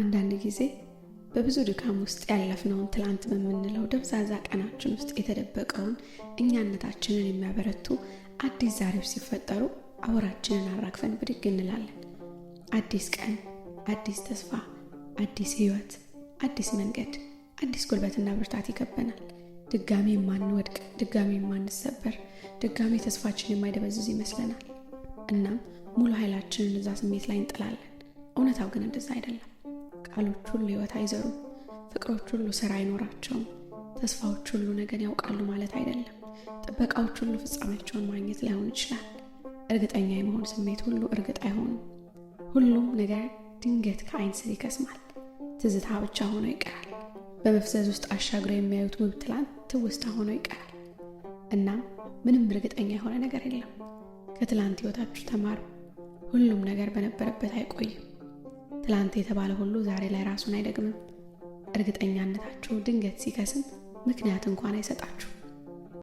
አንዳንድ ጊዜ በብዙ ድካም ውስጥ ያለፍነውን ትላንት በምንለው ደብዛዛ ቀናችን ውስጥ የተደበቀውን እኛነታችንን የሚያበረቱ አዲስ ዛሬዎች ሲፈጠሩ አወራችንን አራግፈን ብድግ እንላለን። አዲስ ቀን፣ አዲስ ተስፋ፣ አዲስ ህይወት፣ አዲስ መንገድ፣ አዲስ ጉልበትና ብርታት ይከበናል። ድጋሚ የማንወድቅ፣ ድጋሚ የማንሰበር፣ ድጋሚ ተስፋችን የማይደበዝዝ ይመስለናል። እናም ሙሉ ኃይላችንን እዛ ስሜት ላይ እንጥላለን። እውነታው ግን እንደዛ አይደለም። ቃሎች ሁሉ ህይወት አይዘሩም። ፍቅሮች ሁሉ ስራ አይኖራቸውም። ተስፋዎች ሁሉ ነገን ያውቃሉ ማለት አይደለም። ጥበቃዎች ሁሉ ፍጻሜያቸውን ማግኘት ላይሆን ይችላል። እርግጠኛ የመሆን ስሜት ሁሉ እርግጥ አይሆንም። ሁሉም ነገር ድንገት ከአይን ስር ይከስማል። ትዝታ ብቻ ሆኖ ይቀራል። በመፍዘዝ ውስጥ አሻግረው የሚያዩት ውብ ትላንት ትውስታ ሆኖ ይቀራል። እናም ምንም እርግጠኛ የሆነ ነገር የለም። ከትላንት ህይወታችሁ ተማሩ። ሁሉም ነገር በነበረበት አይቆይም። ትላንት የተባለ ሁሉ ዛሬ ላይ ራሱን አይደግምም። እርግጠኛነታችሁ ድንገት ሲከስም ምክንያት እንኳን አይሰጣችሁ።